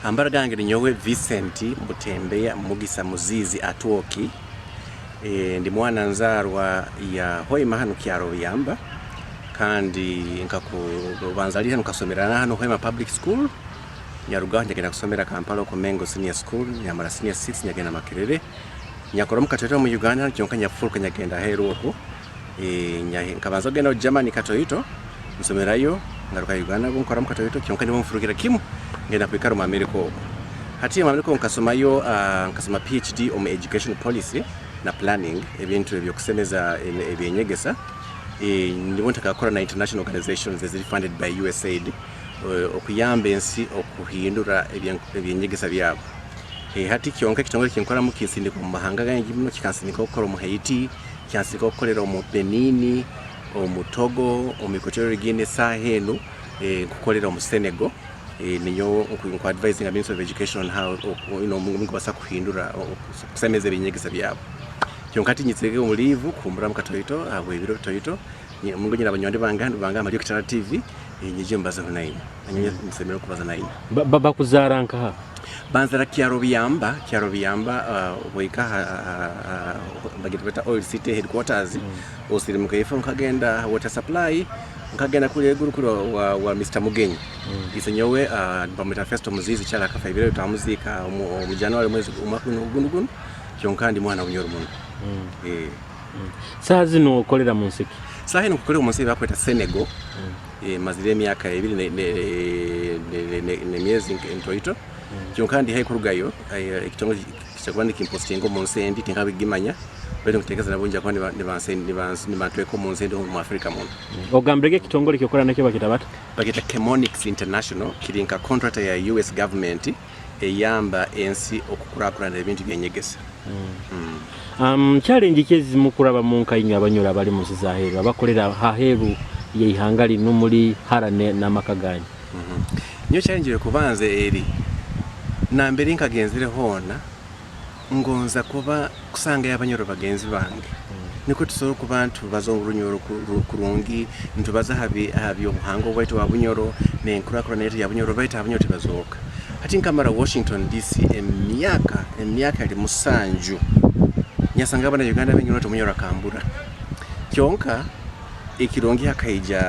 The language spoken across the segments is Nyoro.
Amabara gange ninyowe Vincent Mutembeya Mugisa Muziizi Atwoki. Ndi mwana nzaarwa ya Hoima hanu kyaro Buyamba, kandi banzaliire hanu, nkasomera na hanu Hoima Public School. Nyarugaho nyagenda kusomera Kampala oku Mengo Senior School, nyamara senior 6, nyagenda Makerere. Nyakoramu katoito mu Uganda kyonka nyafuruka nyagenda aheeru oku. Nkabanza kugenda Germany katoito, nsomerayo, ngaruka Uganda nkoramu katoito, kyonka nibwo nfurukira kimu ngenda kwikara omu America oku. Hati omu America nkasomayo, nkasoma PhD omu education policy na planning, ebintu ebyokusemeza ebyenyegesa. Nibwo ntakakora na international organizations eziri funded by USAID okuyamba ensi okuhindura ebyenyegesa byabo. Hati kyonka ekitongole kinkoramu kinsindika omu mahanga gaingi muno. Kikansindika okukora omu Haiti, kyansindika okukolera omu Benin, omu Togo, omu Equatorial Guinea. Esaaha enu nkukolera omu Senegal. Ninyowe nku advisinga Ministry of Education on how nkubaasa kuhindura, kusemeza ebyenyegesa byabo. Kyonka hati nyizire omu leave kuhuumuramu katoito ahabw'ebiro bitoito. Mungu nyine abanywani bange hanu bangamba ndi Kitara TV, nyije mbazeho nainywe. Nyowe nsemererwa kubaza nainywe. Bakuzaara nkaha? Banzara Kyaro Biyamba, Kyaro Biyamba, ohika bagita bata Oil City headquarters, osirimuka ifo nkagenda water supply, nkagenda kuri eguru kuri wa Mr Mugenyi. Ise nyowe bamwita Festo Muzizi Kyala, akafa ebiro twamuziika omu January mwezi omwaka guno guno guno. Kyonka ndi mwana Bunyoro muno. Saaha zino okolera mu nsi ki? Saaha eno nkukolera omu nsi bakweta Senegal. Mazire emyaka 2 n'emyezi ntoito. Kyonka ndi haihi kurugayo, ekitongole kiija kuba nikimpostinga omu nsi endi, tinkabigimanya, baitu nkutekereza nabo nija kuba nibantweka omu nsi endi omu Africa muno. Ogambirege ekitongole kyokora nakyo bakita bata? Bakita Chemonics International, kiri nka contractor ya US government eyamba ensi okukurakurana ebintu byenyegesa. Challenge ki ezimu kuraba mu nka inywe Abanyoro abali mu nsi z'aheeru, abakolera haheeru y'eihanga linu, muri hara n'amaka ganyu? Nyowe challenge yokubanza eri nambere nkagenzere hoona, ngonza kuba kusangayo Abanyoro bagenzi bange, nikwo tusobole kuba nitubaza Orunyoro kurungi, nitubaza aha by'obuhangwa bwaitu bwa Bunyoro n'enkurakurana yaitu ya Bunyoro, baitu Abanyoro tibazooka. Hati nkamara Washington DC emyaka eri 7, nyasanga abana Uganda baingi muno, Omunyoro akambura. Kyonka ekirungi hakaija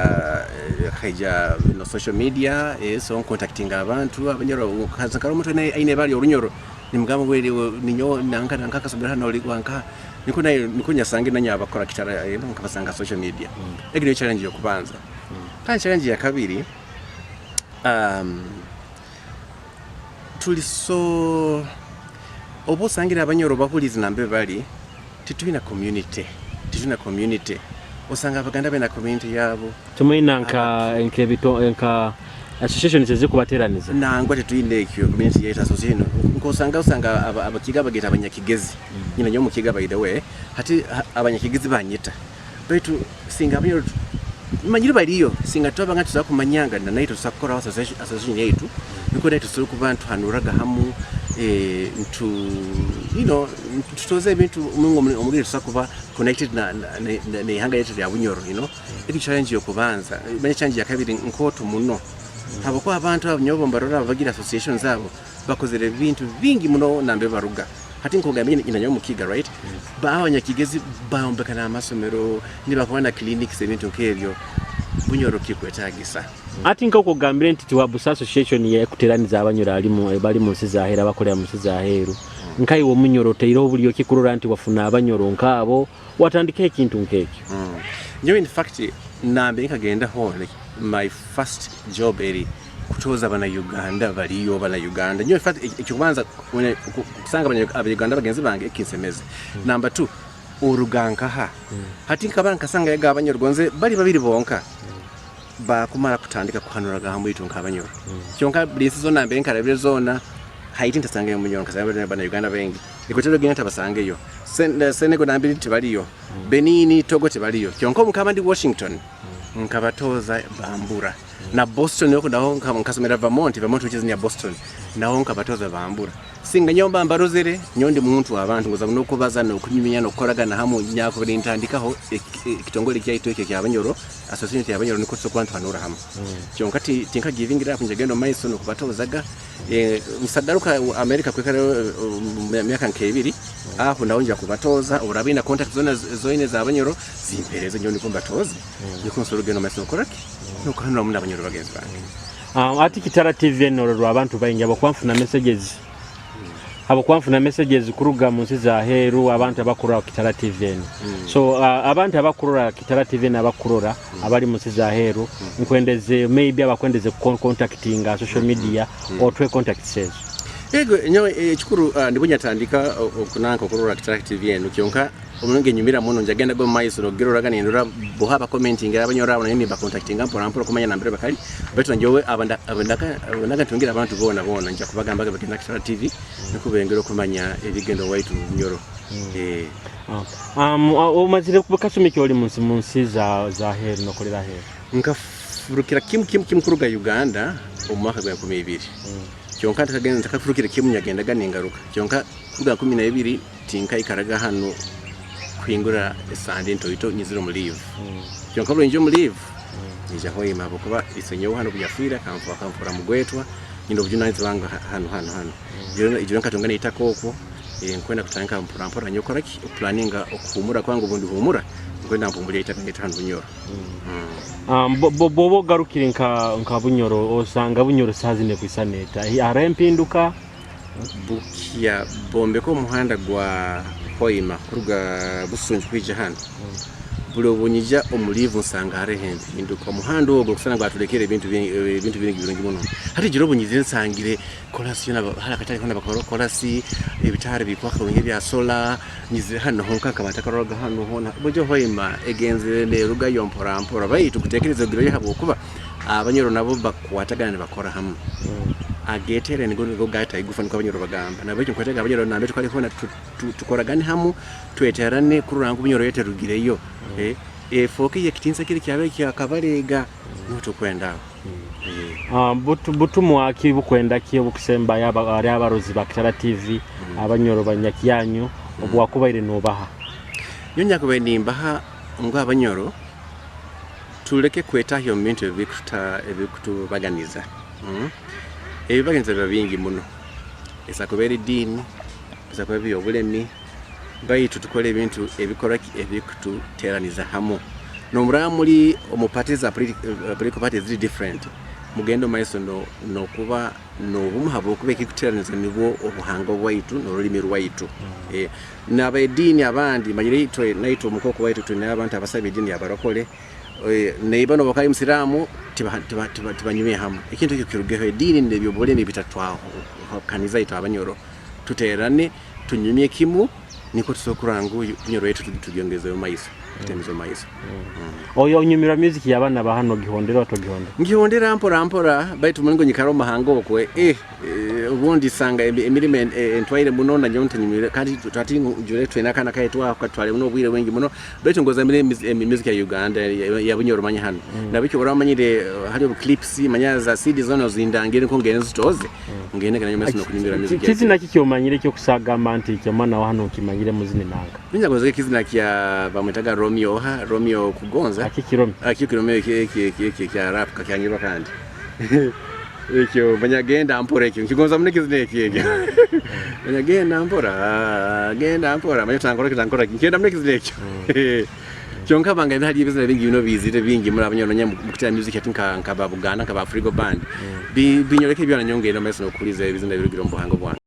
no social media, so ncontactinga abantu Abanyoro, nkara omuntu aine ibara ly'Orunyoro, nimugamba ngu ninyowe nanka nanka, akasomero hanu, ori wankaha, nikwo nayo nikwo nyasange nanye abakora Kitara, nkabasanga social media. Egi niyo challenge y'okubanza. Kandi challenge ya kabiri, tuli so oba osangire Abanyoro bahulizi nambe bali, titulina community, titulina community. Osanga Abaganda baina community yabo. Tumwina nka nkebito nka associations ezikubateraniza? Nangwa, tetulina ekyo community yaitu association. Nkosanga osanga Abakiga bageta Abanyakigezi, nyina nyowe Mukiga by the way. Hati Abanyakigezi banyeta, baitu singa Abanyoro manyire baliyo, singa twabanga tusobola kumanyanga na naitwe tusobola kukoraho association yaitu, nikwo naitwe tusobola kuba ntuhanuraga hamu, ntu tutoza ebintu omugeri tusobola kuba connected n'ihanga lyaitu lya Bunyoro. Egi challenge yokubanza. Manya challenge ya kabiri nkooto muno, habwokuba abantu abo nyowe mbarora bagira association zabo, bakozere ebintu bingi muno nambe baruga. Hati nkogambye nyina nyowe Mukiga, right? Ba Abanyakigezi bayombeka n'amasomero, nibakuba na clinics, ebintu nk'ebyo Bunyoro kikwetagisa. Ati nk'oku ogambire nti tiwabusa association yekuteraniza Abanyoro alimu bali mu nsi zaheeru, abakolera mu nsi zaheeru, nkaiwe Omunyoro oteireho buli okikurora nti wafuna Abanyoro nkaabo watandikaho ekintu nk'ekyo? Nyowe in fact nambe nkagenda hoona, my first job eri kutoza abana Uganda baliyo, bana Uganda. Nyowe in fact ekyokubanza kusanga Abanyarwanda bagenzi bange ekinsemeze. Number two, oruga nkaha? Hati nkaba nkasanga yaga Abanyoro gonze bali babiri bonka bakumara kutandika kuhanuraga hamwe itwe nk'Abanyoro. Kyonka buli nsi zona mbere nkarabire zona, Haiti ntasangayo Omunyoro, nkasanga bana Uganda bengi. Equatorial Guinea ntabasangeyo, Senegal nambiri tibaliyo, Benin, Togo tibaliyo. Kyonka obu nkaba ndi Washington nkabatoza bambura, na Boston oko naho nkasomera Vermont, Vermont which is near Boston, naho nkabatoza bambura. Singa nyowe mba mbarozere, nyowe ndi muntu w'abantu, ngoza n'okubaza n'okunyumya n'okukoragana hamu, nyakubire ntandikaho. Ekitongole kyaitu ekyo ekyabanyoro, association y'abanyoro, niko tusobola kuba nituhanura hamu. Kyonka tinka giving up, njagenda omu maiso nokubatozaga. Nsagaruka America kwikara myaka nk'ebiri, aho naho nja kubatoza. Oraba ina contact zona zoine ez'abanyoro, zimpereze nyowe niko mbatoze, niko nsobora kugenda omu maiso nokoraki, nokuhanura muno abanyoro bagenzi bange. Ati Kitara TV enororwa abantu baingi, ahabwokuba nfuna messages kuruga mu nsi za heru, abantu abakurora Kitara TV eno. So abantu abakurora Kitara TV eno, abakurora abali mu nsi za heru, nkwendeze maybe abakwendeze contactinga social media, otwe contacts ezo. Ego, nyowe ekikuru ndibwo nyatandika okunanka okurora Kitara TV eno, kyonka omunge nyumira muno, njagenda go maiso nogiroraga, nindora boha abakomentinga abanyoro abo, nayo nimbacontactinga mpora mpora kumanya nambere bakali. Baitu njowe abandaka ntungira abantu bona bona, nja kubagambaga bagenda Kitara TV niko bengera okumanya ebigendo waitu Bunyoro. Omazire kasumi ki oli munsi za heru, nokolera heru? Nkafurukira kimu kimu kimu kuruga Uganda omu mwaka gwa 2000. Kyonka ntakagenda, ntakafurukira kimu, nyagendaga ningaruka. Kyonka kuruga 12 tinkaikaraga hano kuhingura esande ntoito nyizire omu leave. Kyonka buli nje omu leave nija Hoima, habwokuba isenyowe hano obu yafiire akamfura mugwetwa, nyine obujunanizibwa bwange hano hano hano. Ijoro nkatunga n'itaka okwo, nkwenda kutandika mpora mpora nyokora ki okuplanninga okuhumura kwange. Obundi humura nkwenda mpumulya itaka ngete hano Bunyoro. Bwoba ogarukire nka Bunyoro, osanga Bunyoro saha zine kwisana eta? Hariho empinduka? Bukya bombeka omuhanda gwa Hoima kuruga Busunju kwija hano, buli obunyija omu leave nsanga hariho empinduka. Omuhanda ogwo kusana gwatulekera ebintu bingi birungi muno. Hati jiro obunyizire nsangire kolasi yona, hari akatale kona bakora kolasi, ebitaara bikwaka kurungi ebya solar. Nyizire hano honka nkaba ntakaroraga hano hona. Bujo Hoima egenzire nerugayo mpora mpora, baitu kutekereza ogireyo habwokuba abanyoro nabo bakwatagana nibakora hamu. Agetere nigo nigo gata igufa, niko abanyoro bagamba. Nabwekyo nkwetega abanyoro nambe tukali hona tukoragane hamu, tweterane kurora ngu Bunyoro yeterugireyo, efooke yekitinsa kiri kyabe kyakabalega niho tukwenda aho. Butumwa ki bukwenda ki obukusembayo ari abarozi ba Kitara TV, abanyoro banyakyanyu, obwakubaire nobaha? Nyo nyakubaire nimbaha ngu abanyoro tuleke kwetahya omu bintu ebikutubaganiza. Ebibaganiza biba bingi muno, esa kuba eri diini, esa kuba ebyobulemi, baitu tukole ebintu ebikora ebikututeraniza hamu. Nomuraba muri omu party za political parties ziri different, mugende omu maiso nokuba nobumu, habwokuba ekikuteraniza nibwo obuhangwa bwaitu n'orulimi rwaitu. N'abediini abandi manyire itwe naitwe omukoko waitu twine abantu abasaba ediini yabarokole, neiba noba kali musiramu, tibanyumye hamu. Ekintu ekyo kirugeho. Ediini n'ebyobulemi bitatwahukaniza itwe abanyoro. Tuterane, tunyumye kimu, niko tusobola kurora ngu Bunyoro yaitu tugyongezeyo maiso, tutemize omu maiso. Oyo onyumirwa music y'abaana ba hano, ogihondera otogihondera? Ngihondera mpora mpora, baitu mulingo nyikara omu mahanga okwe, obundi sanga emirimo entwaire muno nanyowe ntanyumire. Kandi twati jure twine akaana kaitu ako katwale muno obwire bwingi muno, baitu ngoza mire music ya Uganda ya Bunyoro manya hano. Nabiki oraba manyire hali obu clips manya za CD zona zindangire nko ngende zitoze ngende kana nyuma nokunyumira music. Kizina ki kyomanyire ekyokusagamba nti kyomwana wa hano nkimanyire muzini nanga? Ninyagoza ekizina kya bamwetaga Romeo, ha Romeo Kugonza. Akikirome? Akyo kirome ekyo kya rap kakyanyirwa, kandi ekyo manya genda mpora, ekyo nkigonza muno ekizina ekyo. Manya genda mpora, genda mpora, manya tankora tankora, nkyenda muno ekizina ekyo. Kyonka banga hali ebizina bingi bino bizire bingi muri abanyoro mukutera music ati nka ba Buganda, nka ba Afrigo Band. Binyoleka ebyona, nyongera maiso nokuhuliza ebizina ebirugire omu buhanga bwange.